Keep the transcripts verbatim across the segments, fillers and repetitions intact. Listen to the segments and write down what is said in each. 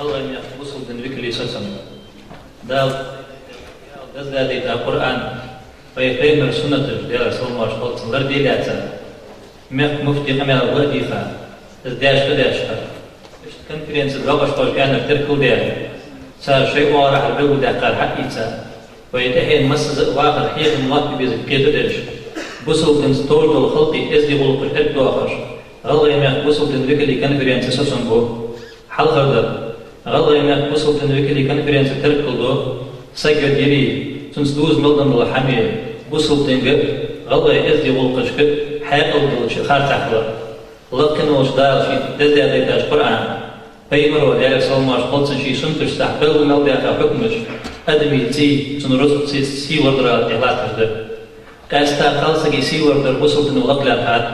ГӀалгӀай мехка бусалба дина векалий соцам. Дала даздаь дайта Къуръан, вай пайхамара суннаташ, Даьлера салам-моаршал хилда цунна, ларде лаьца, мехка муфтий къамаьл ладийгӀа, из даьшка-даьшка, иштта конференце доагӀаш хьожа аьннар теркалдаь, цар шоай оагӀорахьара белгалдаьккхар хьаийца, вай тӀехьен массаза а вахар хьехам лоаттабе беза кхетадеш, бусалба динца товш дола халкъий эздий гӀулакхаш эргадоахаш, ГӀалгӀай мехка бусалба дина векалий конференце соцам бу. Хьалхардар, ГӀалгӀай мехка бусалба дина векалий конференце теркалду саг йода яле, цунца дувза мел дола хӀама, бусалба динга а, гӀалгӀай эздий гӀулакхашка а хьаькъал долча харцахьа хилар. Лакхе волча Дала ший даздаь дайтача Къуръан, пайхамара, Даьлера салам-моаршал хилда цунна, ший суннаташца белгал мел даьха хьукмаш, адамий цӀий, цун рузкъа, цӀий, сий лорадар тӀехьа латташ да. Къаьстта кхалсага сий лорадар бусалба дино лакхлаьрхӀад.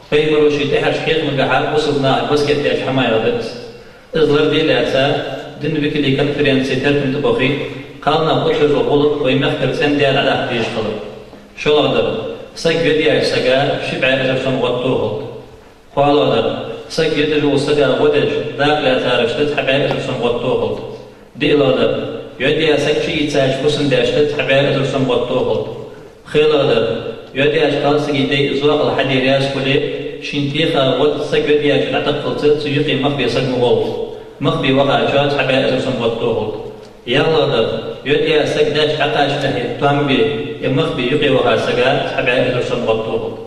Пайхамара ший тӀехьарча хьехамагахьа бусалба наха васкет даьча хӀамаех да из. Из ларде лаьца, дина векалий конференце теркам тӀабахе, кхалнаха гучаяь гӀулакх вай мехкара цӀен-даь дӀадаккха дезаш хилар. ШоллагӀдар, саг йода яьча сага ши бӀаь эзар сом гӀо тохалда. КхоалагӀдар, саг йодаш волча сага гӀо деш дакъа лаьцарашта цхьа бӀаь эзар сом гӀо тохалда. ДиълагӀдар, йода яь саг чуийцача хӀусамдаьшта цхьа бӀаь эзар сом гӀо тохалда. ПхелагӀдар, йода яьча кхалсага даь из зоахал хьаде раьза хуле, шийна теха гӀо саг йода яьчоа дӀатакхалца цу юкъе мах бе саг ма гӀолда. Мах бе вахачоа цхьа бӀаь эзар сом гӀо тохалда. ЯлхлагӀдар, йода яь саг даьча хьакхача тӀехье тоам бе, е мах бе юкъе ваха сага цхьа бӀаь эзар сом гӀо тохалда.